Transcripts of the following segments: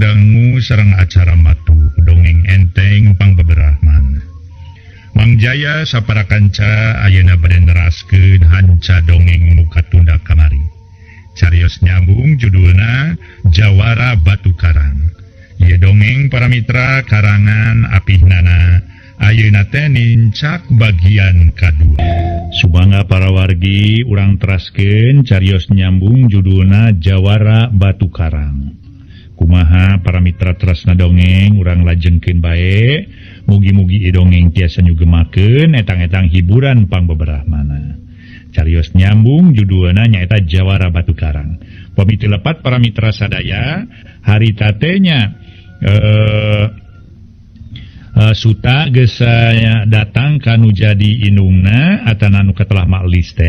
Tepang dangu sareng acara matu dongeng enteng pangbeberahman. Mang Jaya sapara kanca ayeuna bade neraskeun hanca dongeng nu katunda kamari. Carios nyambung judulna Jawara Batu Karang. Ieu dongeng para mitra karangan Apihnana ayeuna teh nincak bagian kadua. Subangga para wargi urang teraskeun carios nyambung judulna Jawara Batu Karang. Kumaha para mitra terasna dongeng urang lajengkeun bae, mugi-mugi ieu dongeng tiasa nyugemakeun etang-etang hiburan pangbeberahmana. Carios nyambung judulna nyaeta Jawara Batu Karang. Pamit lepat para mitra sadaya, harita teh nya Suta geus datang kanu jadi indungna atana nu katelah maklis teh,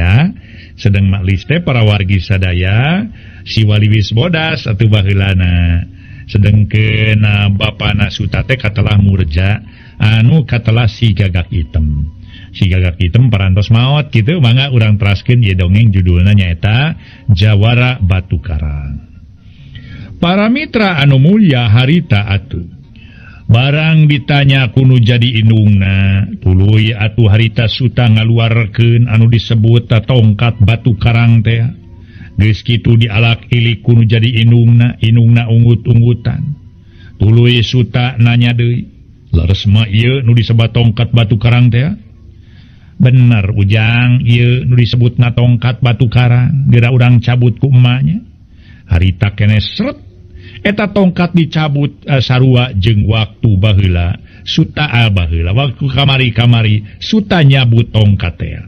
sedang maklis teh para wargi sadaya si waliwis bodas atuh baheulana. Sedengkeun bapana Suta teh katelah murja anu katelah si gagak hitam. Si gagak hitam parantos maot kitu, mangga urang teraskeun ieu dongeng judulna nyaeta Jawara Batu Karang. Para mitra anu mulya harita atuh barang ditanya kunu jadi indungna, tuluy atuh harita Suta ngaluarkeun anu disebut tongkat batu karang teh. Geus kitu dialak ilik kunu jadi indungna, indungna unggut-unggutan. Tuluy Suta nanya deui, leres mah ieu nu disebat tongkat batu karang teh? Bener Ujang, ieu nu disebutna tongkat batu karang, geura urang cabut ku emaknya. Harita keneh sret eta tongkat dicabut sarua jeung waktu baheula Suta baheula waktu kamari-kamari Suta nyabut tongkat teh.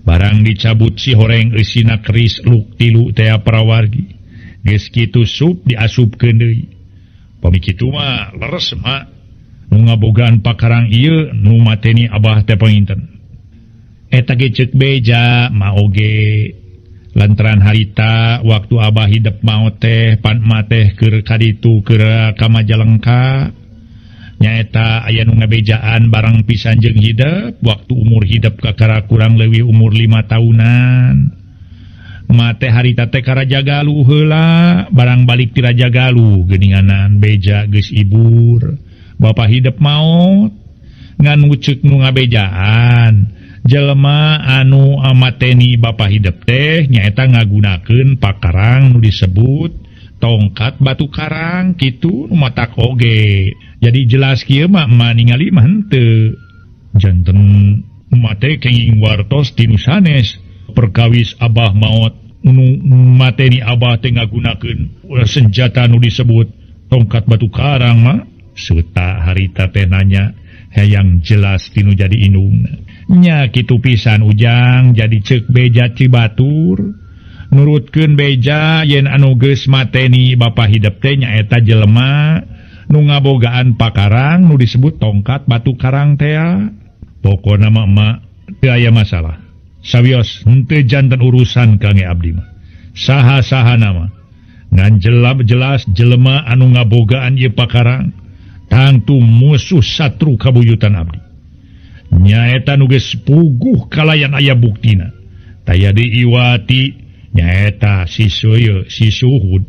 Barang dicabut si horeng eusina keris luk tilu teh parawargi. Geus kitu sup diasupkeun deui. Pami kitu mah leres mah nu ngabogaan pakarang ieu nu mateni abah teh panginten. Eta ge ceuk beja mah oge lantaran harita waktu abah hidep maot teh pan emak teh keur kaditu keur ka Majalengka nyaeta aya nu ngabejaan barang pisan jeung hidep waktu umur hidep kakara kurang leuwih umur 5 tahunan. Emak teh harita teh ka Raja Galuh heula, barang balik ti Raja Galuh geuninganan beja geus ibur bapa hidep maot ngan ceuk nu ngabejaan jelema anu mateni bapa hidep teh nyaeta ngagunakeun pakarang nu disebut tongkat batu karang kitu nu matak oge. Jadi jelas kieu mah emak ningali mah henteu. Janten emak teh kenging wartos ti nu sanes perkawis abah maot nu mateni abah teh ngagunakeun senjata nu disebut tongkat batu karang mah. Suta harita teh nanya hayang jelas tinu jadi indungna. Nya kitu pisan Ujang, jadi ceuk beja Cibatur nurutkeun beja yen anu geus mateni bapa hidep teh nyaeta jelema nu ngabogaan pakarang nu disebut tongkat batu karang teh. Pokona mah emak teu aya masalah. Sawios henteu janten urusan kangge abdi mah. Saha-sahana mah ngan jelas jelema anu ngabogaan ieu pakarang tangtu musuh satru kabuyutan abdi. Nyaeta nu geus puguh kalayan aya buktina. Taya diiwati nyaeta si Suye, si Suhud.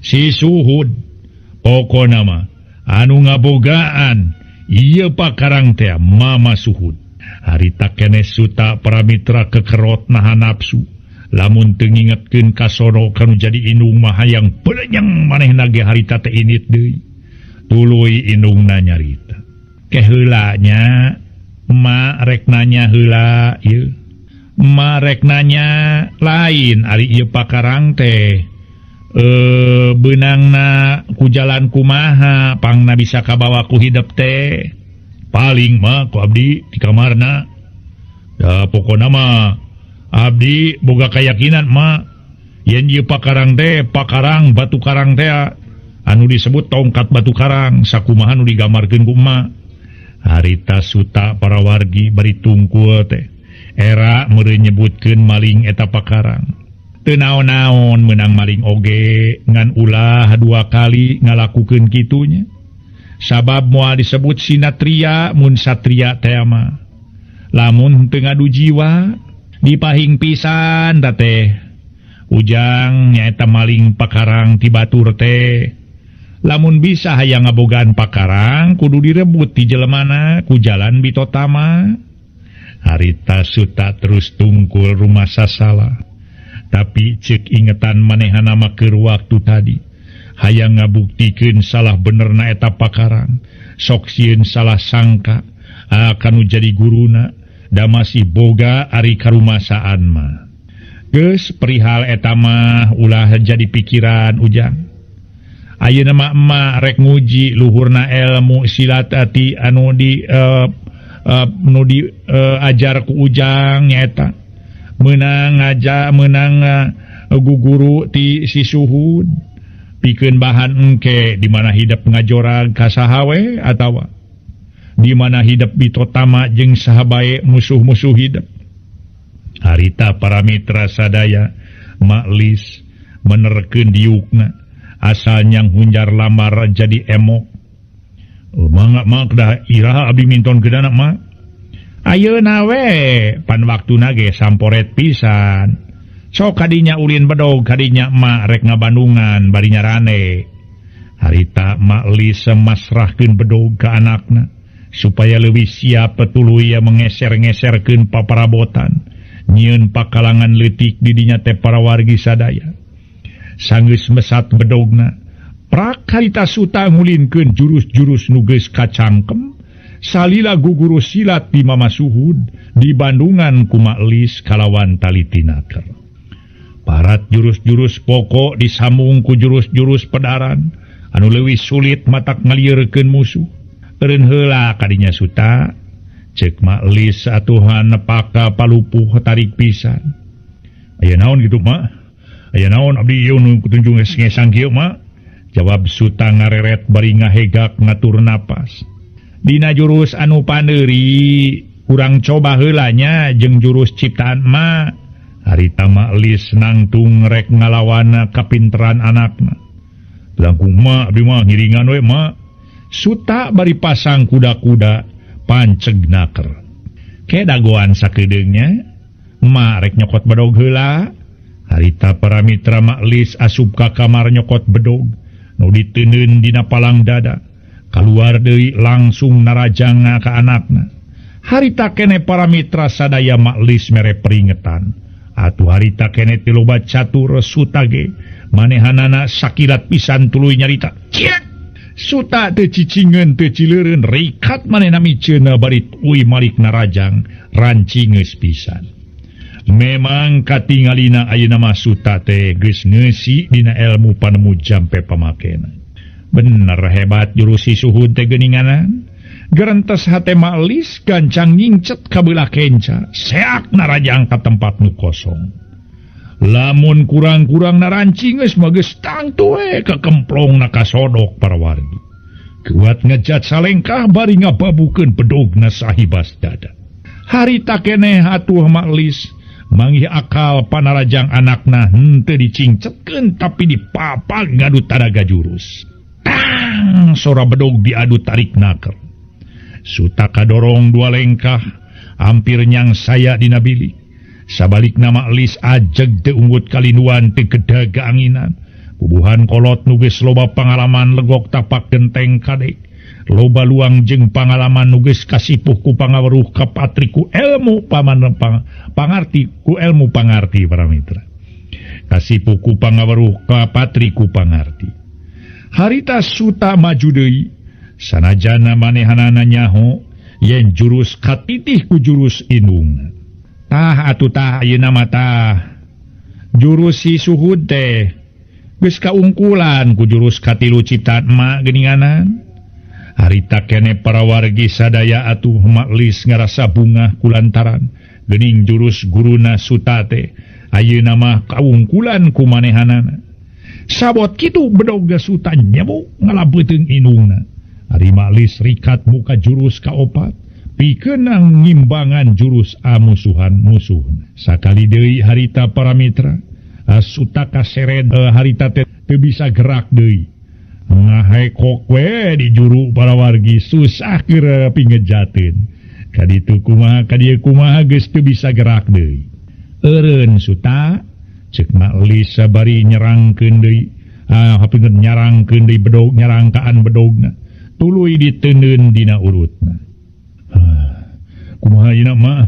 Si Suhud pokona mah anu ngabogaan ieu pakarang teh Mama Suhud. Harita keneh Suta para mitra kekerot nahan nafsu. Lamun teu ngingetkeun kasono kanu jadi indung mah hayang pelenyeng manehna ge harita teh init deui. Tuluy indungna nyarita. Keheula nya emak rek nanya heula ieu. Emak rek nanya lain ari ieu pakarang teh beunangna ku jalan kumaha pangna bisa kabawa ku hidep teh. Paling mah ku abdi di kamarna. Da pokona mah abdi boga keyakinan mah yen ieu pakarang teh pakarang batu karang teh anu disebut tongkat batu karang sakumaha nu digambarkeun ku emak. Harita Suta para wargi bari tungkul teh era meureun nyebutkeun maling eta pakarang. Teu naon-naon meunang maling oge ngan ulah dua kali ngalakukeun kitunya. Sabab moal disebut sinatria mun satria teh mah. Lamun teu ngadu jiwa dipahing pisan ta teh. Ujang nyaeta maling pakarang ti batur teh. Lamun bisa hayang ngabogaan pakarang kudu direbut ti jelemana ku jalan bitotama. Harita Suta terus tungkul rumah sasalah. Tapi cek ingetan manehana mah keur waktu tadi. Hayang ngabuktikeun salah benerna eta pakarang. Sok sieun salah sangka kanu jadi guruna da masih boga ari karumasaan mah. Geus perihal eta mah ulah jadi pikiran Ujang. Ayeuna mah emak rek nguji luhurna ilmu silat ati anu di nu di ajar ku Ujang nyaeta meunang ngaja meunang guguru ti si Suhud pikeun bahan engke di mana hidep ngajorag ka saha we atawa di mana hidep bitotama jeung saha bae musuh-musuh hidep. Harita para mitra sadaya Maklis menerkeun diukna asal nyang hunjar lamar jadi emok. Mangga mak dah iraha abdi minton kedana mak. Ayeuna we pan waktuna ge samporet pisan. Sok kadinya ulin bedog kadinya mak rek ngabandungan bari nyarane. Harita Maklis masrahkeun bedog ka anakna supaya leuwih siap tuluy mengeser-ngeserkeun paparabotan. Nyieun pakalangan leutik di dinya teh para wargi sadaya. Sanggeus mesat bedogna prak harita Suta ngulinkeun jurus-jurus nu geus kacangkem salila guguru silat di Mama Suhud di Bandungan ku Maklis kalawan tali tinaker. Parat jurus-jurus pokok disambung ku jurus-jurus pedaran anu leuwih sulit matak ngalieurkeun musuh. Eureun heula kadinya Suta ceuk Maklis atuhan nepaka palupuh tarik pisan. Aya naon kitu mak? Aya naon abdi ieu nu kutunjung ngesang kieu mak? Jawab Suta ngareret bari ngahegak ngatur napas. Dina jurus anu paneuri urang coba heula nya jeung jurus ciptaan mak. Harita Maklis nangtung rek ngalawan kapinteran anakna. Langkung mak abdi mah ngiringan we mak. Suta bari pasang kuda-kuda panceg naker. Ke dagoan sakedeungnya mak rek nyokot bedog heula. Harita para mitra Maklis asup ka kamar nyokot bedog nu diteundeun dina palang dada. Kaluar deui langsung narajang ka anakna. Harita kene para mitra sadaya Maklis mere peringetan. Atuh harita kene teu loba catur Suta ge manehanana sakilat pisan tuluy nyarita. Ciek! Suta teu cicingeun teu cileureun rikat manehna miceuna bari tuluy malik narajang rancingeus pisan. Memang katingalina ayeuna mah Suta teh geus ngeusi dina ilmu panemu jampe pamakena. Bener hebat jurus si Suhud teh geuninganan. Gerentes hate Maklis gancang nyingcet ka beulah kenca, seak narajang ka tempat nu kosong. Lamun kurang-kurang narancing geus mah geus tangtu we kakemplongna kasodok para wargi. Kuat ngejat salengkah bari ngababukeun bedogna sahibas dada. Harita keneh atuh Maklis manggih akal panarajang anakna henteu dicingcetkeun tapi dipapag ngadu tadaga jurus. Tang sora bedog diadu tarik naker. Suta kadorong dua lengkah hampir nyang saya dina bilik. Sabalikna Maklis ajeg teu unggut kalinduan teu kedaga anginan. Bubuhan kolot nu geus loba pangalaman legok tapak genteng kadek. Loba luang jeung pangalaman nu geus kasipuh ku pangaweruh kapatri ku ilmu pangarti ku ilmu pangarti para mitra. Kasipuh ku pangaweruh kapatri ku pangarti. Harita Suta maju deui sanajana manehanana nyaho yen jurus katitih ku jurus indungna. Tah atuh tah ayeuna mah tah jurus si Suhud teh geus kaungkulan ku jurus katilu ciptaan emak geuninganan. Harita kene para wargi sadaya atuh Maklis ngarasa bungah kulantaran geuning jurus guruna Suta teh ayeuna mah kaungkulan ku manehanana. Sabot kitu bedog Suta nyebuk ngalabeuteung indungna. Ari Maklis rikat muka jurus kaopat pikeun ngimbangan jurus amusuhan musuh. Sakali deui harita para mitra Suta kasered harita teh teu bisa gerak deui. Ngahekok we di juru para wargi susah keur pingejateun. Kaditu kumaha kadieu kumaha geus teu bisa gerak deui. Eureun Suta ceuk Maklis sabari nyerangkeun deui. Hapunten nyarangkeun deui bedog nyarangkaan bedogna tuluy diteundeun dina urutna. Kumaha ayeuna mah?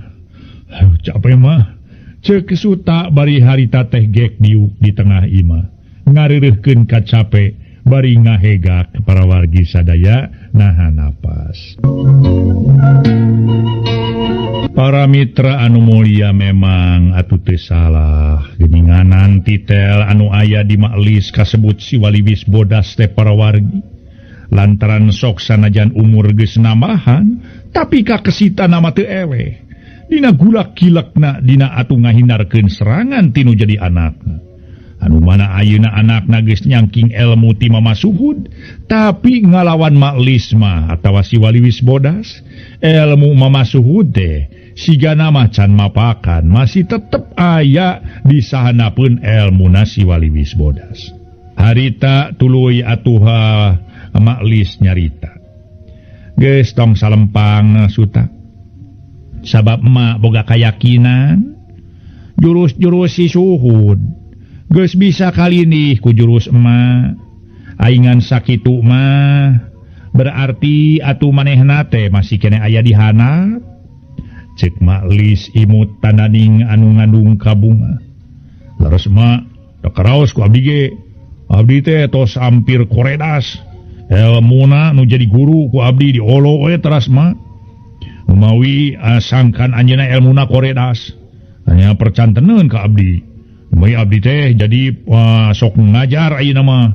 Aduh capek mah. Ceuk Suta bari harita teh gek diuk di tengah imah. Ngareureuhkeun kacape bari ngahegak para wargi sadaya nahan napas. Para mitra anu mulia memang atuh teu salah geuninganan titel anu aya di maklis kasebut si Waliwis Bodas teh para wargi. Lantaran sok sanajan umur geus nambahan tapi kakesita nama teu eleh. Dina gulak gilakna dina atuh ngahindarkeun serangan tinu jadi anakna. Anu mana ayeuna anakna geus nyangking ilmu ti Mama Suhud tapi ngalawan maklis mah atawa si Waliwis Bodas ilmu Mama Suhud teh sigana mah can mapakan masih tetep aya di sahanapeun elmuna si Waliwis Bodas. Harita tuluy atuha maklis nyarita. Geus tong salempang Suta. Sabab emak boga kayakinan jurus-jurus si Suhud geus bisa kali nih ku jurus emak. Aingan sakitu mah berarti atuh manehna teh masih keneh aya di handap. Cek maklis imut tananing anu ngandung kabunga. Leres mak, da karaos ku abdi ge. Abdi teh tos hampir koredas. Elmuna nu jadi guru ku abdi diolo we teras mak. Umawi sangkan anjeunna elmuna koredas. Hanya percanteneun ka abdi. Umawi abdi teh jadi sok ngajar ayeuna mah.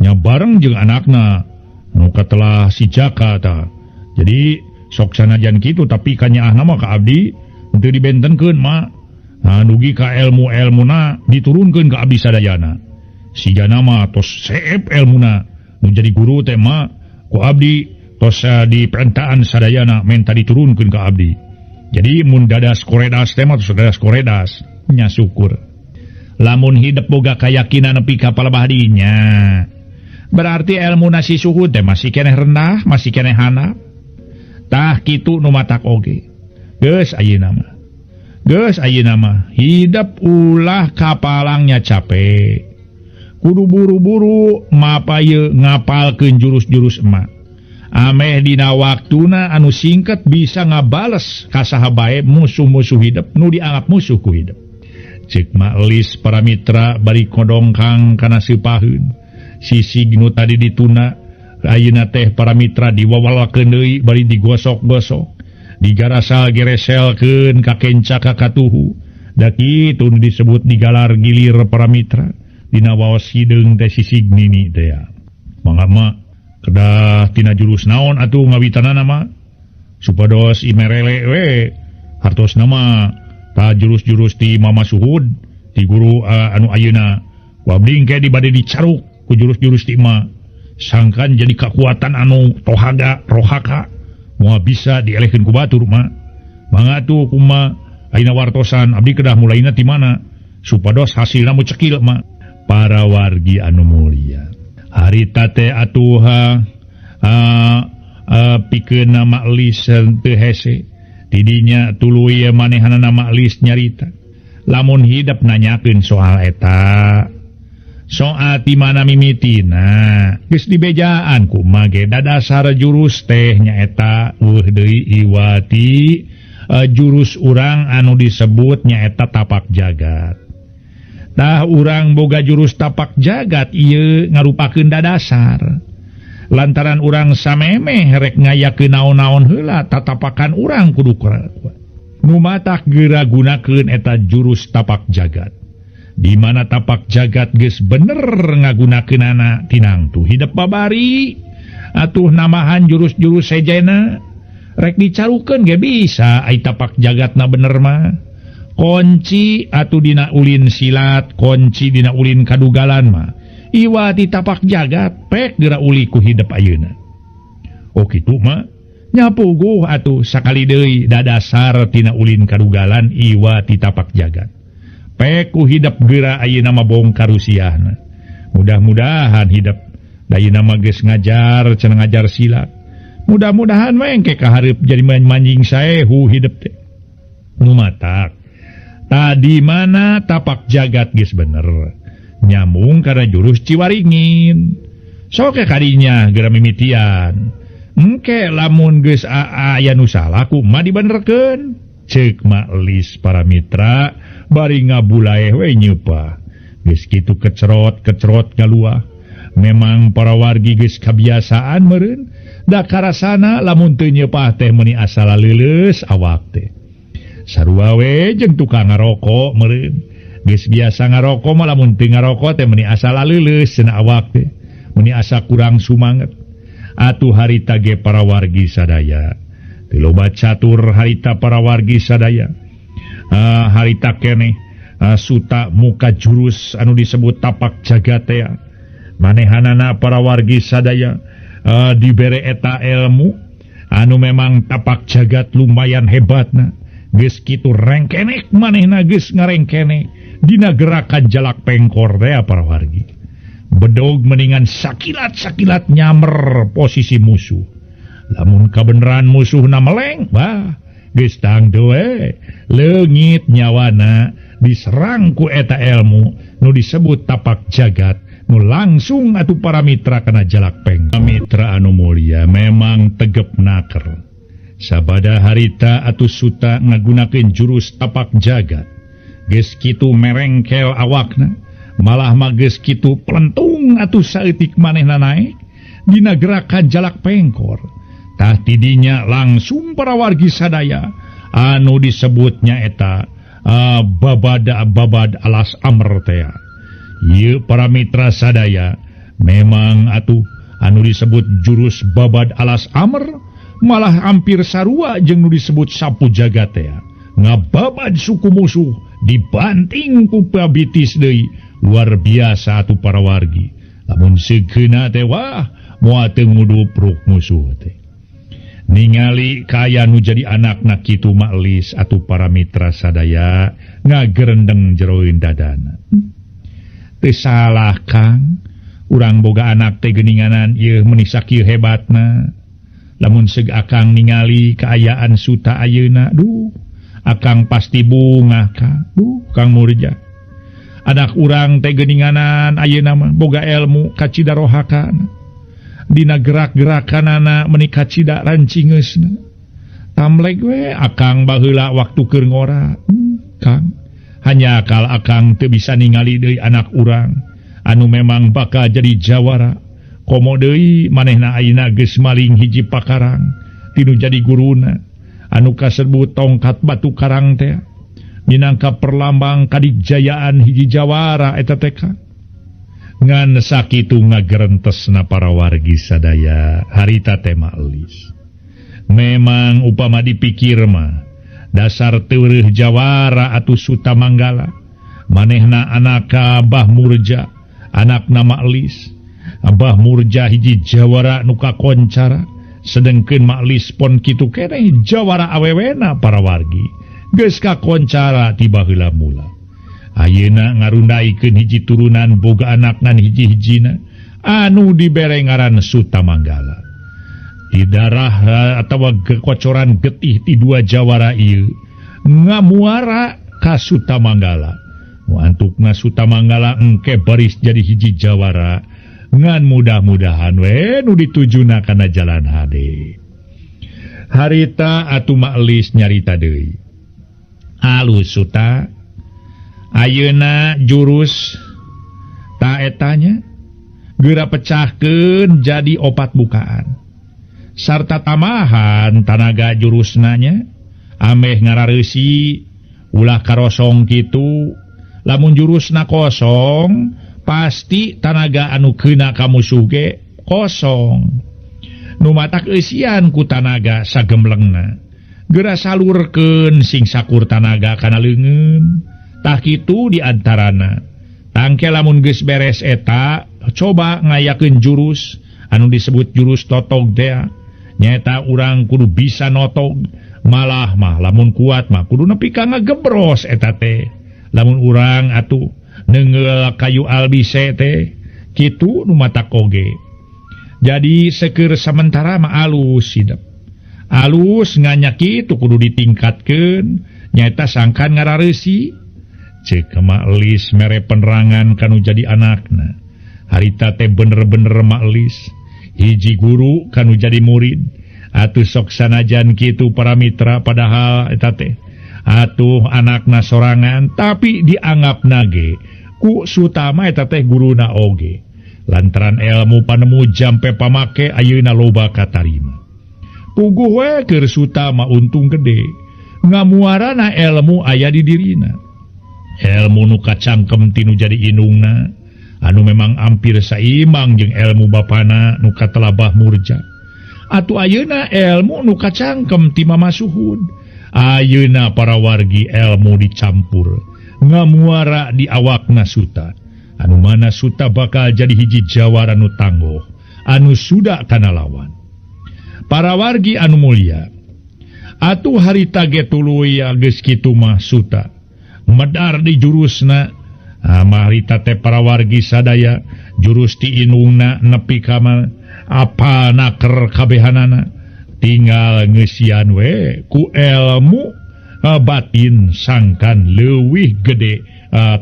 Nya bareng jeung anakna nu katelah si Jaka ta. Jadi sok sanajan kitu tapi kanyaahna mah ka abdi teu dibentenkeun mah. Nah, dugi ka elmu-elmuna diturunkeun ka abdi sadayana. Sigana mah tos seep elmuna nu jadi guru teh mah ku abdi tos dipentaan sadayana menta diturunkeun ka abdi. Jadi mun dadas koredas teh mah tos dadas koredas nya syukur. Lamun hidep boga kayakinan nepi ka palebah dinya. Berarti elmu nasi Suhud teh masih keneh rendah, masih keneh handap. Tah kitu nu matak oge. Geus ayeuna mah. Geus ayeuna mah hidep ulah kapalangnya capek. Kudu buru-buru mapaye ngapalkeun jurus-jurus emak. Ameh dina waktuna anu singkat bisa ngabales ka saha bae musuh-musuh hidep nu dianggap musuh ku hidep. Ceuk maklis para mitra bari kodongkang kana seupaheun. Sisi nu tadi dituna ayeuna teh para mitra diwawalakeun deui bari digosok-gosok digarasal gereselkeun ka kenca ka katuhu. Da kitu nu disebut digalar gilir para mitra dina waos hideung teh sisig nini teh ya. Mangga mah kedah tina jurus naon atuh ngawitanana mah supados imerele we hartosna mah ta jurus-jurus ti Mama Suhud ti guru anu ayeuna ku abdi engke dibade dicaruk ku jurus-jurus ti mah sangkan jadi kekuatan anu tohaga rohaka moal bisa dielehkeun ku batur mah. Mangga atuh kumaha ayeuna wartosan abdi kedah mulaina ti mana supados hasilna mu cekil mah. Para wargi anu mulia harita teh atuh pikeun maklis teu hese tidinya tuluy manehanana maklis nyarita lamun hidep nanyakeun soal eta soal ti mana mimitina geus dibejaan kumaha ge dadasar jurus teh nyaeta eueuh deui iwati jurus urang anu disebut nyaeta tapak jagat. Tah urang boga jurus tapak jagat ieu ngarupakeun dadasar. Lantaran urang samemeh rek ngayakeun naon-naon heula tatapakan urang kudu kuat. Nu matak geura gunakeun eta jurus tapak jagat. Di mana tapak jagat geus bener ngagunakeunana tinangtu hidep babari atuh namahan jurus-jurus sejena rek dicarukeun ge bisa ai tapak jagatna bener mah. Kunci atuh dina ulin silat, kunci dina ulin kadugalan mah iwati tapak jagat pek geura uli ku hidep ayeuna. Oh kitu mah nya puguh atuh sakali deui dadasar tina ulin kadugalan iwati tapak jagat. Pek ku hidep geura ayeuna mah bongkar rusiahna. Mudah-mudahan hidep da ayeuna mah geus ngajar cenah ngajar silat. Mudah-mudahan we engke kahareup jadi manjing saehu hidep teh. Nu matak tadi mana tapak jagat geus bener. Nyambung kana jurus Ciwaringin. Sok kadinya geura mimitian. Engke lamun geus aya nu salah kumaha dibenerkeun. Ceuk Maklis para mitra bari ngabulaeh we nyeupah. Geus kitu kecerot-kecerot ngaluah. Memang para wargi geus kabiasaan meureun da karasana lamun teu nyeupah teh meuni asal leuleus awak teh. Sarua we jeung tukang ngarokok meureun. Geus biasa ngarokok mah lamun teu ngarokok teh meuni asal leuleus cenah awak teh. Meuni asa kurang sumanget. Atuh harita ge para wargi sadaya. Teu loba catur harita para wargi sadaya. Harita keneh suta muka jurus anu disebut tapak jagat teh. Manehanana para wargi sadaya dibere eta ilmu anu memang tapak jagat lumayan hebatna. Geus kitu rengkenek manehna geus ngarengkenek dina gerakan jalak pengkor teh para wargi. Bedog mendingan sakilat-sakilat nyamer posisi musuh. Lamun kabeneran musuhna meleng, wah geus tangtu we leungit nyawana diserang ku eta ilmu nu disebut tapak jagat nu langsung atuh para mitra kana jalak peng. Mitra anu mulia memang tegep naker. Sabada harita atuh suta ngagunakeun jurus tapak jagat. Geus kitu merengkel awakna, malah mah geus kitu pelentung atuh saeutik manehna naek dina gerakan jalak pengkor. Tah tidinya langsung para wargi sadaya anu disebutnya eta babad alas amr tea. Ieu para mitra sadaya memang atuh anu disebut jurus babad alas amr malah hampir sarua jeung nu disebut sapu jagat tea. Ngababad suku musuh dibanting ku pabitis deui, luar biasa atuh para wargi. Lamun segeuna teh wah moal teu ngudupruk musuh teh. Ningali kaya nu jadi anakna kitu Maklis atuh para mitra sadaya ngagerendeng jeroeun dadana. Teu salah Kang, urang boga anak teh geuninganan ieu meuni sakieu hebatna. Lamun seug akang ningali kaayaan suta ayeuna, duh, akang pasti bungah Kang. Duh, Kang Murja. Anak urang teh geuninganan ayeuna mah boga ilmu kacida rohakana. Dina gerak-gerakanana meuni kacida rancingeusna. Tamleg we akang baheula waktu keur ngora. Kang, hanya akal akang teu bisa ningali deui anak urang anu memang bakal jadi jawara. Komo deui manehna ayeuna geus maling hiji pakarang tinu jadi guruna anu kasebut tongkat batu karang teh minangka perlambang kadijayaan hiji jawara eta teh Kang. Ngan sakitu ngagerentesna para wargi sadaya harita teh Maklis. Memang upama dipikir mah dasar teureun jawara atuh Suta Manggala. Manehna anaka Abah Murja, anakna Maklis. Abah Murja hiji jawara nu kakoncara, sedengkeun Maklis pon kitu keneh jawara awewena para wargi. Geus kakoncara ti baheula mula. Ayeuna ngarundaikeun hiji turunan boga anak ngan hiji-hijina anu dibere ngaran Suta Manggala. Di darah atawa kekocoran getih ti dua jawara ieu ngamuara ka Suta Manggala. Nu antukna Suta Manggala engke baris jadi hiji jawara ngan mudah-mudahan we nu ditujuna kana jalan hade. Harita atuh Maklis nyarita deui. Alus Suta, ayeuna jurus ta etanya geura pecahkeun jadi opat bukaan. Sarta tamahan tanaga jurusnanya ameh ngarareusi ulah karosong kitu. Lamun jurusna kosong pasti tanaga anu keuna ka musuh ge kosong. Nu matak eusian ku tanaga sagemlengna. Geura salurkeun sing sakur tanaga kana leungeun. Tah kitu di antarana. Tangke lamun geus beres eta coba ngayakeun jurus anu disebut jurus totog teh. Nyaeta urang kudu bisa notog, malah mah lamun kuat mah kudu nepi ka ngagebros eta teh. Lamun urang atuh neunggeul kayu albise teh kitu nu matak oge. Jadi sekeur sementara mah alus sidep. Alus nganya kitu kudu ditingkatkeun nyaeta sangkan ngarareusi. Cek Maklis mere penerangan kanu jadi anakna. Harita teh bener-bener Maklis hiji guru kanu jadi murid. Atuh sok sanajan kitu para mitra padahal eta teh atuh anakna sorangan tapi dianggap nage ku Sutama eta teh guruna oge. Lantaran ilmu panemu jampe pamake ayeuna loba katarima. Puguh we keur Sutama untung gede. Ngamuarana ilmu aya di dirina. Ilmu nu kacangkem tinu jadi indungna anu memang ampir saimang jeung ilmu bapana nu katelabah murja. Atuh ayeuna ilmu nu kacangkem ti Mama Suhud. Ayeuna para wargi ilmu dicampur ngamuara di awakna Suta. Anu mana Suta bakal jadi hiji jawara nu tangguh anu suda kana lawan. Para wargi anu mulia, atuh harita ge tuluy geus kitu mah Suta medar di jurusna. Harita teh para wargi sadaya jurus ti indungna nepi ka apa naker kabehanana tinggal ngeusian we ku ilmu batin sangkan leuwih gede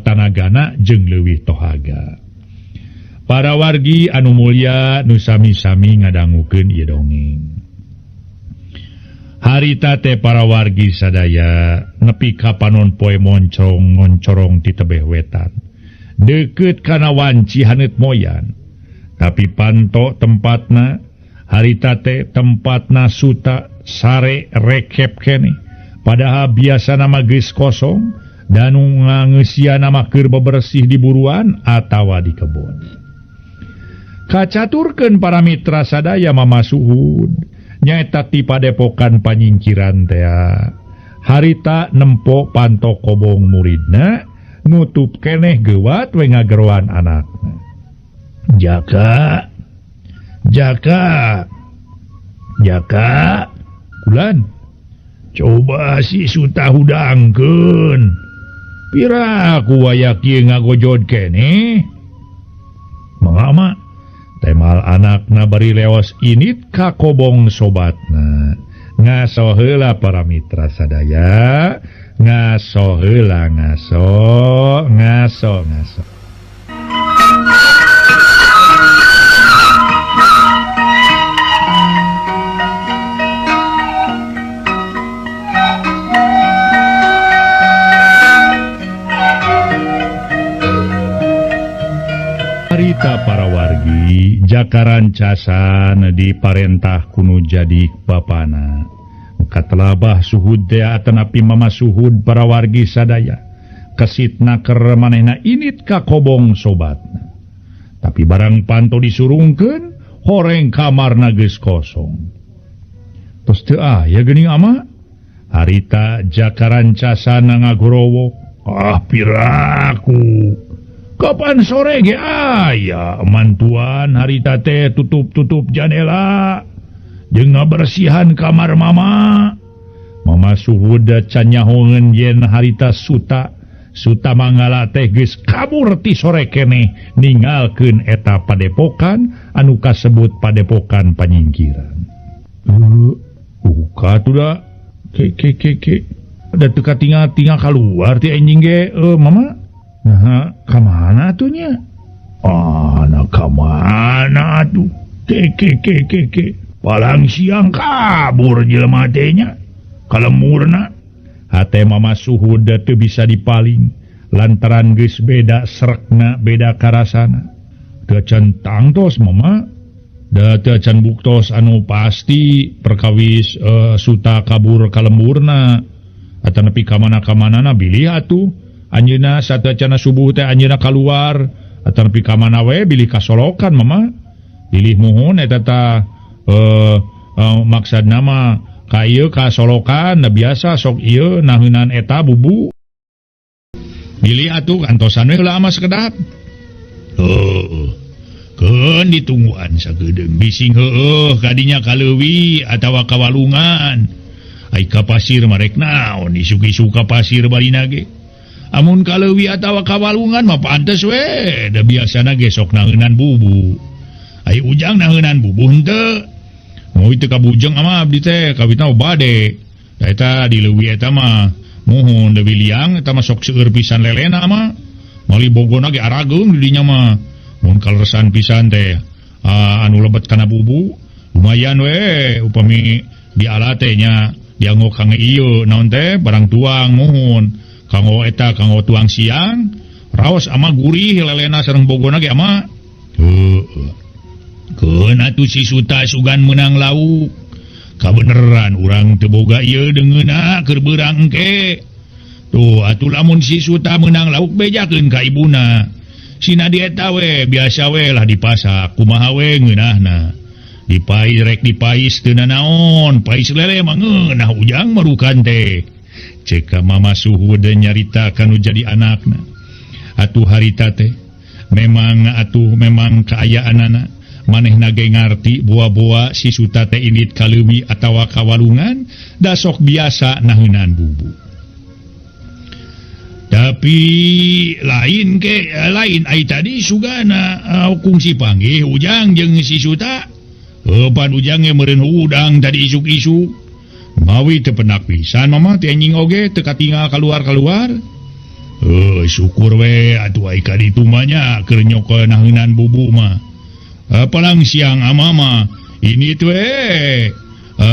tanagana jeung leuwih tohaga. Para wargi anu mulia nu sami-sami ngadangukeun ieu dongeng. Harita teh para wargi sadaya nepi ka panon poe moncong-moncorong ti tebeh wetan. Deukeut kana wanci haneut moyan. Tapi panto tempatna harita teh tempatna Suta sare rekep keneh. Padahal biasana mah geus kosong dan ngangeusiana mah keur bebersih di buruan atawa di kebon. Kacaturkeun para mitra sadaya Mama Suhud nyaeta ti padepokan panyingkiran tea. Harita nempo panto kobong muridna nutup keneh geuwat we ngageroan anakna. Jaka, Jaka, Jaka, kulan. Coba si Suta hudangkeun. Pira ku waya kieu ngagojod keneh? Mangga temal anakna bari leos init ka kobong sobatna. Ngaso heula para mitra sadaya, ngaso heula ngaso, ngaso ngaso. Harita para wargi jakaran casan diparentah kunu jadi bapana. Katelabah Suhud teh atanapi Mama Suhud para wargi sadaya kesitna keur manehna init ka kobong sobatna. Tapi barang panto disurungkeun horeng kamarna geus kosong. Tos teu aya geuning ama. Harita jakaran casan ngagorowok. Ah piraku. Kapan sore ge aya mantuan harita teh tutup-tutup jandela jeung ngabersihan kamar mama. Mama Suhud can nyahoeun yen harita Suta Suta Manggala teh geus kabur ti sore keneh ninggalkeun eta padepokan anu kasebut padepokan panyingkiran. Buka tuh da ke ke ke ke da teu katingal-tingal kaluar ti anjing ge mama. Nah, ka mana atuh nya? Ah, nah ka mana atuh? Ke ke ke ke ke. Palang siang kabur jelema teh nya. Kalemurna. Hate Mama Suhud teu bisa dipaling lantaran geus beda serekna, beda karasana. Teu can tangtos mama. Da teu can buktos anu pasti perkawis Suta kabur kalemurna. Atanapi ka mana-kamanana bilih atuh. Anjeunna sateuacanna subuh teh anjeunna kaluar atanapi ka mana we bilih kasolokan mama. Bilih muhun eta tah maksudna mah ka ieu kasolokan da biasa sok ieu naheunan eta bubu. Bilih atuh antosan we heula ama sakedap. Heuh. Keun ditungguan sagedeung bising heueuh kadinya ka leuwi atawa ka walungan. Ai ka pasir mah rek naon isuk-isuk ka pasir barina ge. Amun ka leuwi atawa ka walungan mah pantes we da biasana ge sok naheunan bubu. Ai ujang naheunan bubu henteu. Mau itu ka bujeng ama abdi teh kawitna bade. Da eta di leuwi eta mah Muhun Dewi Liang eta mah sok seueur pisan lelena mah. Meuli bogona ge arageung di dinya mah. Mun kaleresan pisan teh anu lebet kana bubu lumayan we upami diala teh nya dianggo kangge ieu naon teh barang tuang muhun kanggo eta kanggo tuang siang raos ama gurih lelena sareng bogona ge ama. Heueuh. Keun atuh si Suta sugan meunang lauk. Kabeneran urang teu boga ieu deungeunna keur beurang engke. Tuh atuh lamun si Suta meunang lauk bejakeun ka ibuna. Sina di eta we biasa we lah dipasak kumaha we ngeunahna. Dipais rek dipais teu nanaon, pais lele mah ngeunah ujang marukan teh. Ceuk ka Mama Suhud nyarita kanu jadi anakna. Atuh harita teh memang atuh memang kaayaanana manehna ge ngarti boa-boa si Suta teh indit ka leuwi atawa ka walungan da sok biasa naheunan bubu. Tapi lain ke lain ai tadi sugana kungsi panggih ujang jeung si Suta. Pan ujang ge meureun udang tadi isuk-isuk. Mawi teu penak pisan mama teh anjing oge teu katingal kaluar-kaluar. Syukur we atuh ai ka ditu mah nya keur nyokol naheunan bubu mah. Palang siang amama ini tuh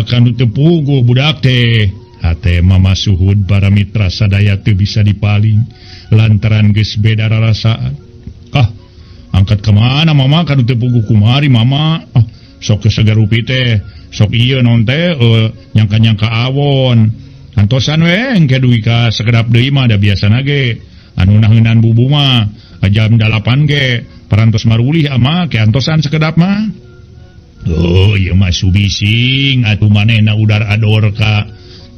kanu teu puguh budak teh. Hate Mama Suhud para mitra sadaya teu bisa dipaling lantaran geus beda rarasaan. Ah, angkat ka mana mama kanu teu puguh kumari mama. Ah, sok kesegarupi teh, sok ieu naon teh nyangka-nyangka awon. Antosan we engke dugi ka sakedap deui mah da biasana ge anu naheunan bubu mah jam 8 ge parantos marulih ama ke antosan sakedap mah. Oh, ieu mah subising atuh manehna udar ador ka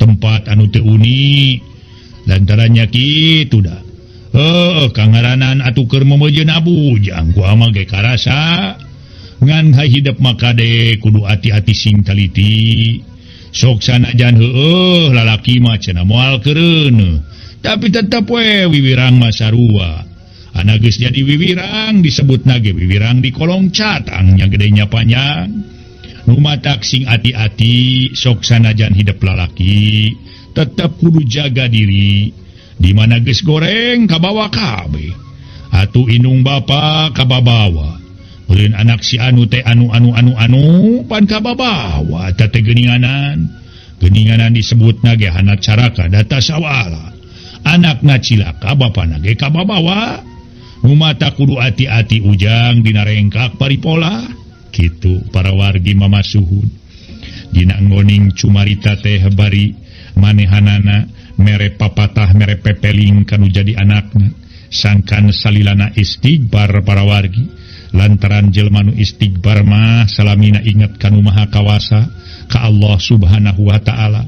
tempat anu teu uni. Lantarannya kitu da. Heuh, kangaranan atuh keur memejeun abujang ku ama ge karasa. Ngan hidep mah kade kudu ati-ati sing taliti. Sok sanajan heueuh lalaki mah cenah moal keureuneuh. Tapi tetep we wiwirang mah sarua. Anak geus jadi wiwirang disebutna ge wiwirang di kolong catang nya gedenya panjang. Nu matak sing ati-ati sok sanajan hidep lalaki tetep kudu jaga diri. Di mana geus goreng kabawa kabeh. Atuh indung bapa kababawa. Ulin anak si anu teh anu anu anu anu pan kababawa eta teh geuninganan. Geuninganan disebutna ge hana caraka data sawala. Anakna cilaka bapana ge kababawa. Nu mata kudu ati-ati ujang dina rengkak paripola. Kitu para wargi Mama Suhud. Dina nggoning cumarita teh bari manehanana mere papatah mere pepeling kanu jadi anakna. Sangkan salilana istighfar para wargi. Lantaran jelma nu istighfar mah salamina inget kanu Maha Kawasa ka Allah Subhanahu wa Ta'ala.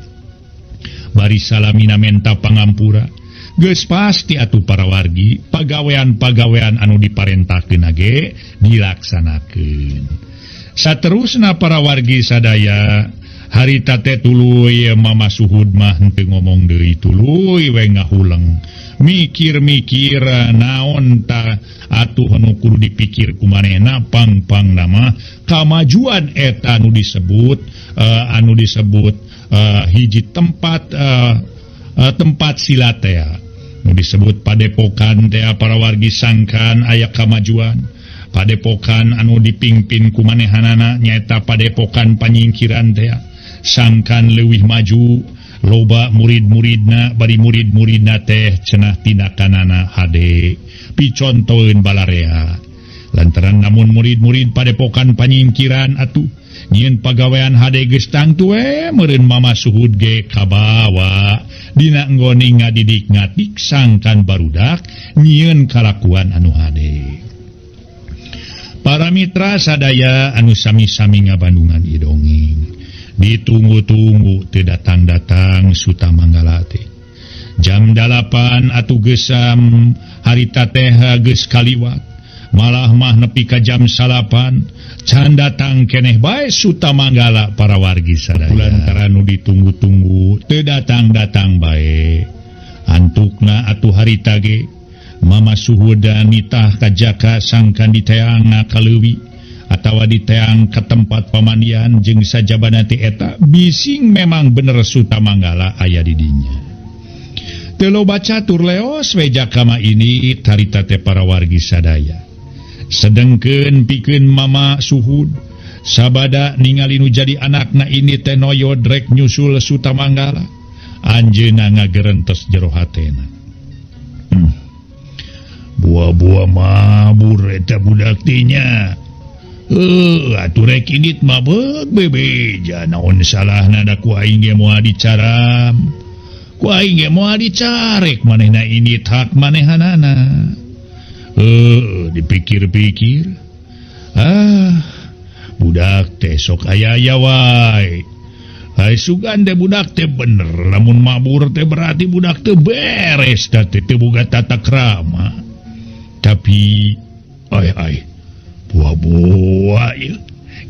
Bari salamina menta pangampura. Geus pasti atuh para wargi pagawean-pagawean anu diparentahkeun ge dilaksanakeun. Saterusna para wargi sadaya harita teh tuluy Mama Suhud mah henteu ngomong deui tuluy we ngahuleng. Mikir-mikir naon ta atuh nu kudu dipikir ku manehna pang-pang nama kamajuan eta anu disebut hiji tempat tempat silat tea nu disebut padepokan tea para wargi sangkan aya kamajuan. Padepokan anu dipingpin ku manehanana nyaeta padepokan panyingkiran tea sangkan leuwih maju loba murid-muridna bari murid-muridna teh cenah tindakanana hade picontoeun balarea. Lantaran namun murid-murid padepokan panyingkiran atuh nyieun pagawean hade geus tangtu we meureun Mama Suhud ge kabawa dina nggoning ngadidik ngatik sangkan barudak nyieun kalakuan anu hade. Para mitra sadaya anu sami-sami ngabandungan idongeng ditunggu-tunggu teu datang-datang Suta Manggala teh. Jam 8 atuh geusam harita teh geus kaliwat. Malah mah nepi ka jam 9 can datang keneh bae Suta Manggala para wargi sadaya. Lantaran nu ditunggu-tunggu teu datang-datang bae. Antukna atuh harita ge Mama Suhuda nitah ka jaka sangkan diteang ka leuwi atawa diteang ke tempat pamandian jeung sajabana ti eta bising memang bener Suta Manggala aya di dinya. Teu loba catur leos we jakama ini harita teh para wargi sadaya. Sedengkeun pikeun Mama Suhud sabada ningali nu jadi anakna ini teh noyod rek nyusul Sutamanggala. Anjeunna ngagerentes jero hatena. Buah-buah mabur eta budak teh nya. Atuh rek indit mah beuk bebeja naon salahna da ku aing ge moal dicaram. Ku aing ge moal dicarek manehna indit hak manehanana. Dipikir-pikir. Ah, budak teh sok aya-aya wae. Hai sugan teh budak teh bener lamun mabur teh berarti budak teh beres da teh teu boga tata krama. Tapi ai buah-buah ieu.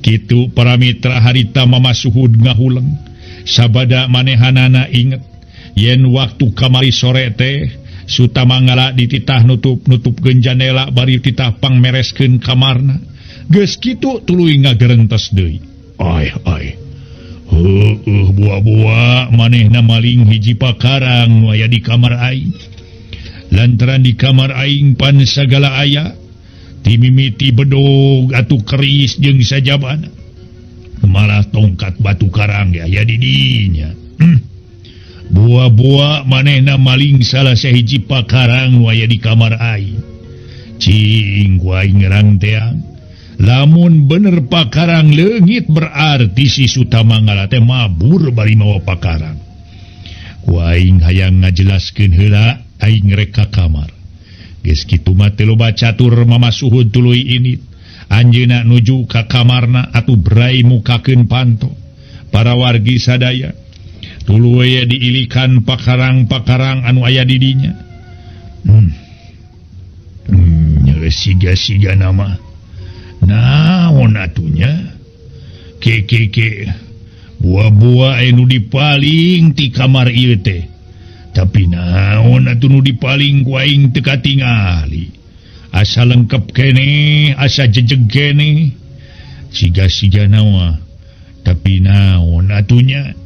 Kitu para mitra harita Mama Suhud ngahuleng. Sabada manehanana inget yen waktu kamari sore teh Sutamanggala dititah nutup-nutupkeun janela bari titah pangmereskeun kamarna. Geus kitu tuluy ngagerentes deui. Ai ai. Heueuh buah-buah manehna maling hiji pakarang nu aya di kamar aing. Lantaran di kamar aing pan sagala aya timimiti bedog atuh keris jeung sajabana. Malah tongkat batu karang ge aya di dinya. Buah-buah manehna maling salah sahiji pakarang nu aya di kamar aing. Cing ku aing ngerang teang. Lamun bener pakarang leungit berarti si Sutamanggala teh mabur bari mawa pakarang. Ku aing hayang ngajelaskeun heula aing rek ka kamar. Geus kitu mah teu loba catur Mama Suhud tuluy init. Anjeunna nuju ka kamarna atuh brai mukakeun panto. Para wargi sadaya tuluy diilikan pakarang-pakarang anu aya di dinya. Siga-siga nama. Naon atunya? Ke buah-buah anu dipaling ti kamar ieu teh. Tapi naon atuh nu dipaling ku aing teu katingali. Asa lengkep keneh, asa jejeg keneh. Siga-siga nawa. Tapi naon atunya?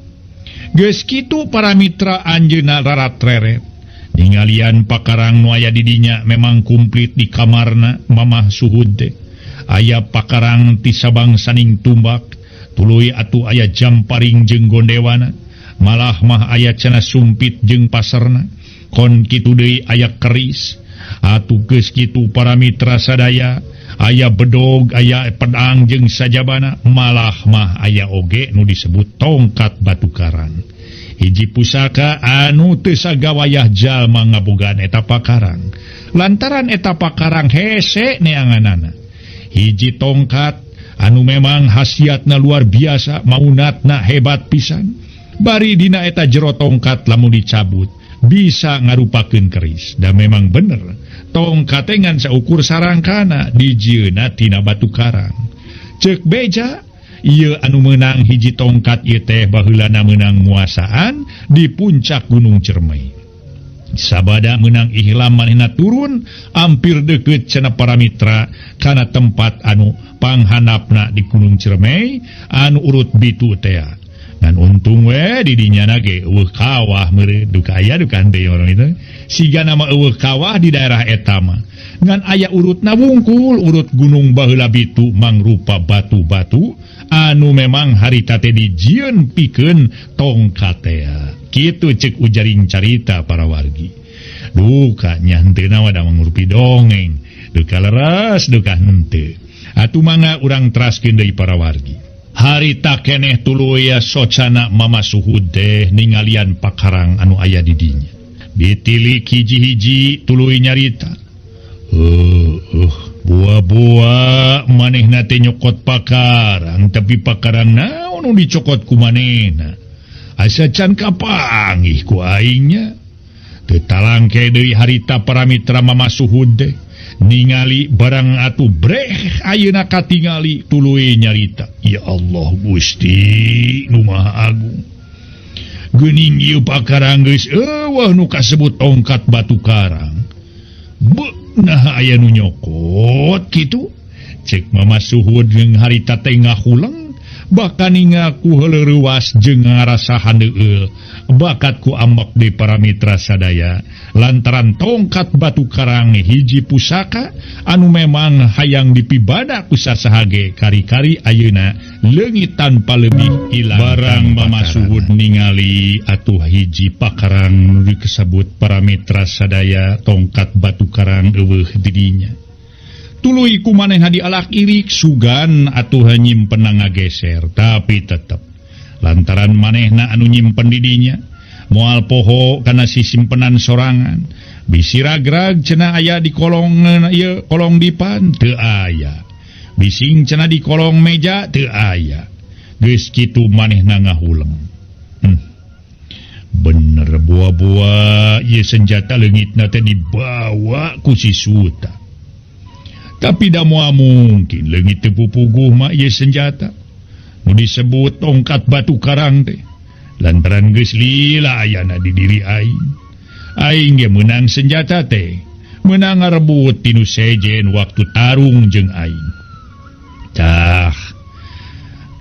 Geus kitu para mitra anjeunna rarat-reret. Ningalian pakarang nu aya di dinya memang kumplit di kamarna Mamah Suhud teh. Aya pakarang ti sabangsaning tumbak, tuluy atuh aya jamparing jeung gondewana. Malah mah aya cenah sumpit jeung paserna. Kon kitu deui aya keris. Atuh geus kitu para mitra sadaya, aya bedog, aya pedang jeung sajabana, malah mah aya oge nu disebut tongkat batu karang. Hiji pusaka anu teu sagawayah jalma ngabogaan eta pakarang. Lantaran eta pakarang hese neanganana. Hiji tongkat anu memang khasiatna luar biasa, maunatna hebat pisan. Bari dina eta jero tongkat lamun dicabut bisa ngarupakeun keris. Da memang bener, tongkat teh ngan saukur sarangkana dijieunna tina batu karang. Ceuk beja ieu anu meunang hiji tongkat ieu teh baheulana meunang muasaan di puncak Gunung Cermai. Sabada meunang ihlam manehna turun ampir deukeut cenah para mitra kana tempat anu panghanapna di Gunung Cermai anu urut bitu teh. Ngan untung we di dinya na ge eueuh kawah meureun duka aya duka henteu orang itu. Siga nama eueuh kawah di daerah eta mah. Ngan aya urutna wungkul urut gunung baheula bitu mangrupa batu-batu anu memang harita teh dijieun pikeun tongkat teh. Kitu ceuk ujaring carita para wargi. Duka nya henteu na da mangrupi dongeng. Duka leres duka henteu. Atuh mangga urang teraskeun deui para wargi. Harita keneh tuluy socana Mama Suhud teh ningalian pakarang anu aya di dinya. Ditilik hiji-hiji tuluy nyarita. Buah-buah manehna teh nyokot pakarang, tapi pakarang naon nu dicokot ku manehna. Asa can kapanggih ku aingnya. Teu talangke deui harita para mitra Mama Suhud teh. Ningali barang atuh breh ayeuna katingali tuluy nyarita. Ya Allah Gusti nu Maha Agung. Geuning ieu pakarang geus eueuh nu kasebut tongkat batu karang. Beuh naha aya nu nyokot kitu? Cek Mama Suhud jeung harita teh ngahuleng Bahkan ningal ku heuleuwas jeung ngarasa handeueul bakat ku ambek di para mitra sadaya lantaran tongkat batu karang hiji pusaka anu memang hayang dipibada ku sasahage kari-kari ayeuna leungit tanpa lebih ilang. Barang Mama Suhud ningali atuh hiji pakarang nu disebut para mitra sadaya tongkat batu karang eueuh didinya. Tuluy ku manehna dialak irik sugan atuh nyimpen ngageser tapi tetep lantaran manehna anu nyimpen didinya moal poho kana si simpenan sorangan bisi ragrag cenah aya di kolong ieu kolong dipan teu aya bising cenah di kolong meja teu aya geus kitu manehna ngahuleng. Bener buah-buah ieu senjata leungitna teh dibawa ku si Suta. Tapi da moal mungkin leungit teu pupuguh mah ieu senjata nu disebut tongkat batu karang teh lantaran geus lila ayana di diri aing. Aing ge meunang senjata teh meunang ngarebut tinu sejen waktu tarung jeung aing. Tah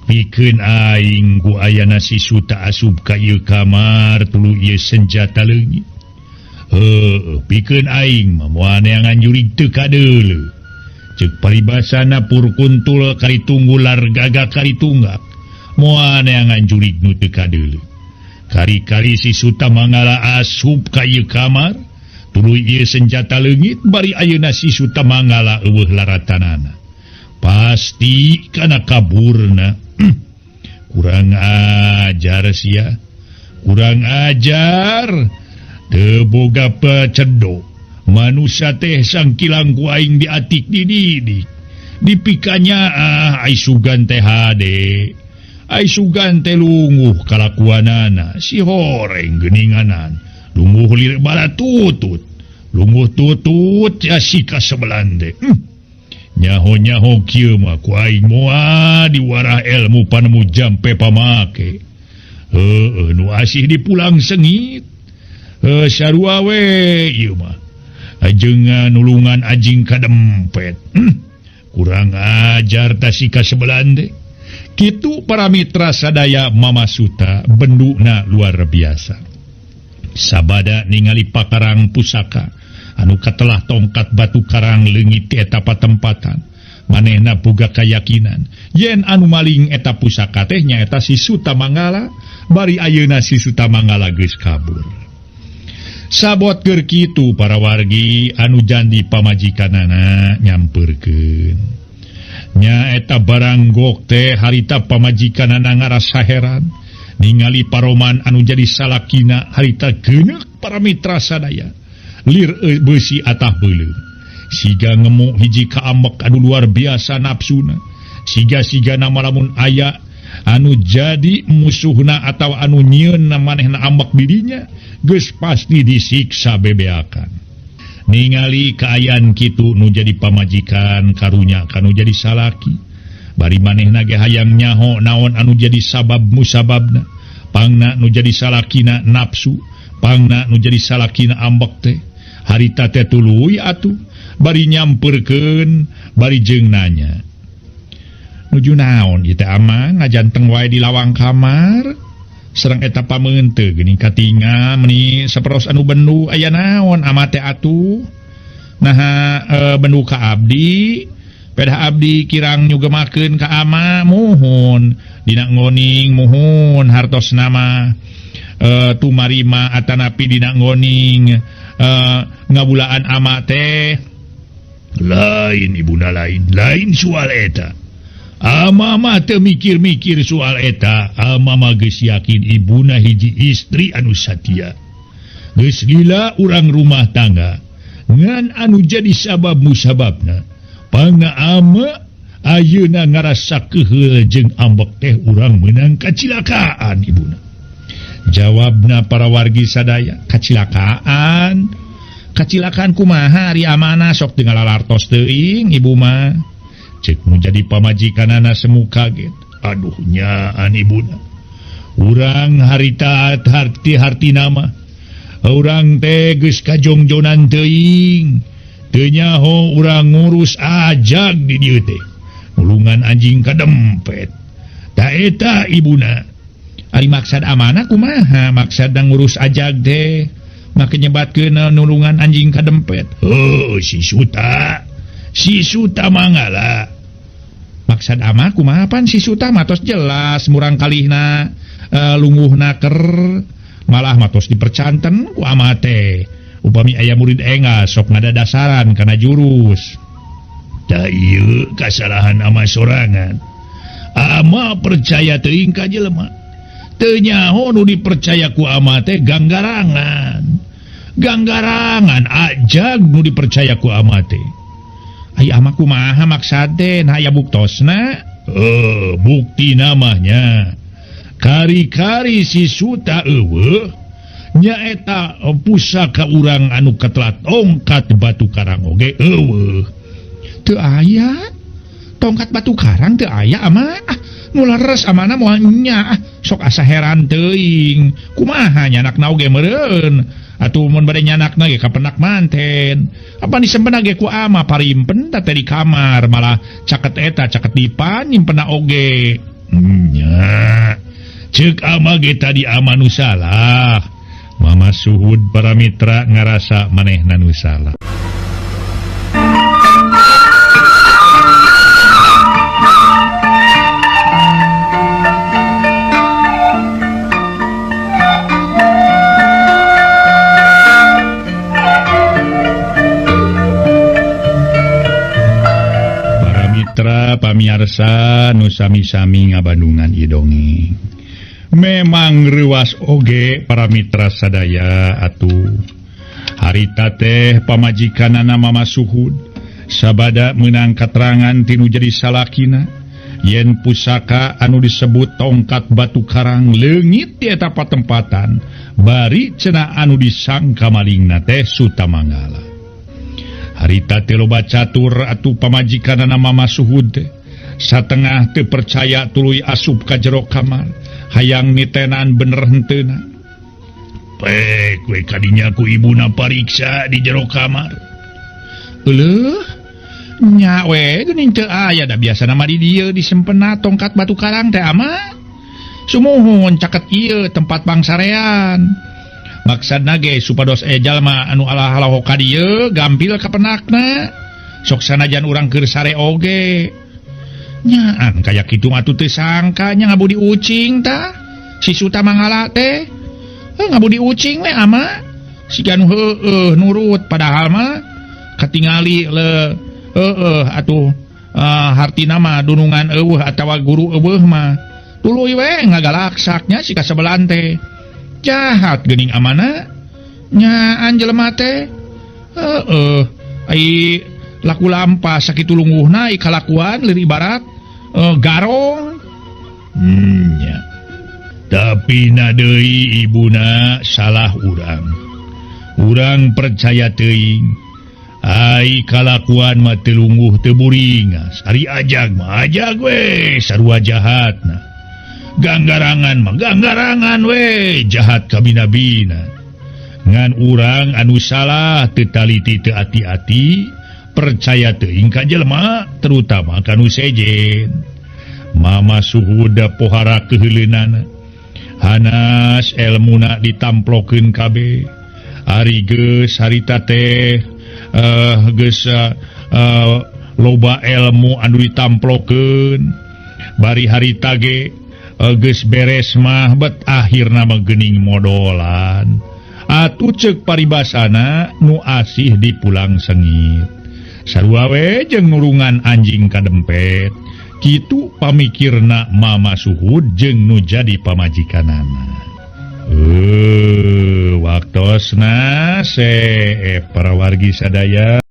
pikeun aing ku ayana si Suta asup ka ieu kamar tuluy ieu senjata leungit. Heueuh pikeun aing mah moal neangan jurig teu kadeuleu. Cek paribasana purkuntul kari tunggular gagak kari tunggak moal neangan jurig nu teu kadeuleu. Kari-kari si Suta Manggala asup ka ieu kamar tuluy ieu senjata leungit bari ayeuna si Suta Manggala eueuh laratanana. Pasti kana kaburna. Kurang ajar sia, kurang ajar teu boga pecedok. Manusia teh sangkilang ku aing diatik dididik dipikanya ah ai sugan teh hade ai sugan teh lunguh kalakuanana si horeng geuninganan lunguh lirik bala tutut lunguh tutut ya si kasebelan teh. Nyaho-nyaho kieu mah ku aing moal diwarah ilmu panemu jampe pamake. Heueuh nu asih dipulang sengit sarua we ieu mah ajengan nulungan anjing kadempet. Kurang ajar tasika sebelan teh. Kitu para mitra sadaya Mama Suta benduna luar biasa. Sabada ningali pakarang pusaka anu katelah tongkat batu karang leungit ti eta patempatan. Manehna boga kayakinan yen anu maling eta pusaka teh nyaeta si Suta Manggala bari ayeuna si Suta Manggala geus kabur. Sabot keur kitu para wargi anu jandi pamajikanana nyampeurkeun. Nya eta barang gok teh harita pamajikanana ngarasa heran ningali paroman anu jadi salakina harita geuneuk para mitra sadaya. Lir beusi atah beuleum. Siga ngemu hiji kaamek anu luar biasa nafsuna. Siga-sigana malamun aya anu jadi musuhna atawa anu nyieun manehna ambek dirinya geus pasti disiksa bebeakan. Ningali kaayaan kitu nu jadi pamajikan karunya kanu jadi salaki. Bari manehna ge hayang nyaho naon anu jadi sabab musababna. Pangna nu jadi salakina nafsu, pangna nu jadi salakina ambek teh. Harita teh tuluy atuh bari nyampeurkeun bari jeung nanya. Nuju naon ieu teh amang ngajanteng wae di lawang kamar. Serang eta pameunteut geuning katinga meuni saperos anu bendu aya naon ama teh atuh. Naha bendu ka abdi, pedah abdi kirang nyugemakeun ka ama muhun dina ngoning muhun hartos nama tumarima atanapi dina ngoning ngabulaan ama teh. Lain ibuna lain, lain soal eta. Ama mah teu mikir-mikir soal eta, ama mah geus yakin ibuna hiji istri anu satia. Geus lila urang rumah tangga ngan anu jadi sabab musababna. Pangna ama ayeuna ngarasa keuheul jeung ambek teh urang meunang kacilakaan ibuna. Jawabna para wargi sadaya, kacilakaan. Kacilakaan kumaha ari amana sok teu ngalalartos teuing ibu mah. Cek nu jadi pamajikanana semu kaget. Aduh nyaan ibuna. Urang harita harti-harti nama. Urang teh geus kajongjonan teuing. Teu nyaho urang ngurus ajag di dieu teh. Nulungan anjing kadempet. Ta eta ibuna. Ari maksad amanah kumaha? Maksad ngurus ajag teh make nyebatkeun nulungan anjing kadempet. Oh, si Suta. Si Suta mangala. Maksad amah kumaha pan si Suta matos jelas murang kalihna lunguhna ker malah matos dipercanten ku amah teh. Upami aya murid enggal sok ngadadasaran kana jurus. Da ieu kasalahan amah sorangan. Ama percaya teuing ka jelema. Teu nyaho nu dipercaya ku amah teh ganggarangan. Ganggarangan ajag nu dipercaya ku amah teh. Ai amah kumaha maksad teh? Nah aya buktosna? Bukti namanya. Kari-kari si Suta eueuh nyaeta pusaka urang anu katelah tongkat batu karang oge eueuh. Teu aya tongkat batu karang teu aya amah. Ah, nu leres amana moal nya. Ah, sok asa heran teuing. Kumaha nyanakna oge meureun. Atuh mun bade nyanakna ge kapenak manten. Apa disempena ge ku ama parimpen teh di kamar malah caket eta caket dipan nyimpenna oge. Nya. Ceuk ama ge tadi ama nu salah. Mama Suhud para mitra ngarasa manehna nu salah. Pamiarsa nu sami-sami ngabandungan ieu dongeng. Memang reuas oge para mitra sadaya atuh. Harita teh pamajikanana Mama Suhud sabada meunang katerangan tinu jadi salakina yen pusaka anu disebut tongkat batu karang leungit di eta patempatan bari cenah anu disangka malingna teh Sutamanggala. Harita teh loba catur atuh pamajikanana Mama Suhud teh. Satengah teu percaya tuluy asup ka jero kamar hayang nitenan bener henteuna. Pek we kadinya ku ibuna pariksa di jero kamar. Euleuh nya we geuning teu aya da biasana mah di dieu disempena tongkat batu karang teh ama. Sumuhun caket ieu tempat pangsarean. Maksudna ge supados jalma anu alah-alah ka dieu gampil ka penakna. Sok sanajan urang keur sare oge. Nyaan kaya kitu mah teu sangka nya ngabudi ucing tah. Si Suta mangala teh. Ngabudi ucing we ama. Siga nu heueuh nurut padahal mah katingali le heueuh atuh hartina mah dunungan eueuh atawa guru eueuh mah. Tuluy we ngagalaksaknya si kasebelan teh. Jahat geuning amana nyaan jelema teh heueuh ai laku lampa sakitu lungguhna ai kalakuan leur ibarat garong nya. Tapi na deui ibuna salah urang. Urang percaya teuing ai kalakuan mah teu lungguh teu buringas. Ari ajag mah ajag we sarua jahatna. Ganggarangan mah ganggarangan we jahat kabina-bina. Ngan urang anu salah teu taliti teu ati-ati percaya teuing ka jelema terutama ka nu sejen. Mama Suhuda pohara keuheuleunana. Hanas elmuna ditamplokeun kabeh. Ari geus harita teh geus loba elmu anu ditamplokeun. Bari harita ge geus beres mah bet akhirna mah geuning modolan. Atuh ceuk paribasana nu asih dipulang sengit. Sarua we jeung nurungan anjing kadempet. Kitu pamikirna Mama Suhud jeung nu jadi pamajikanana. Waktosna para wargi sadaya.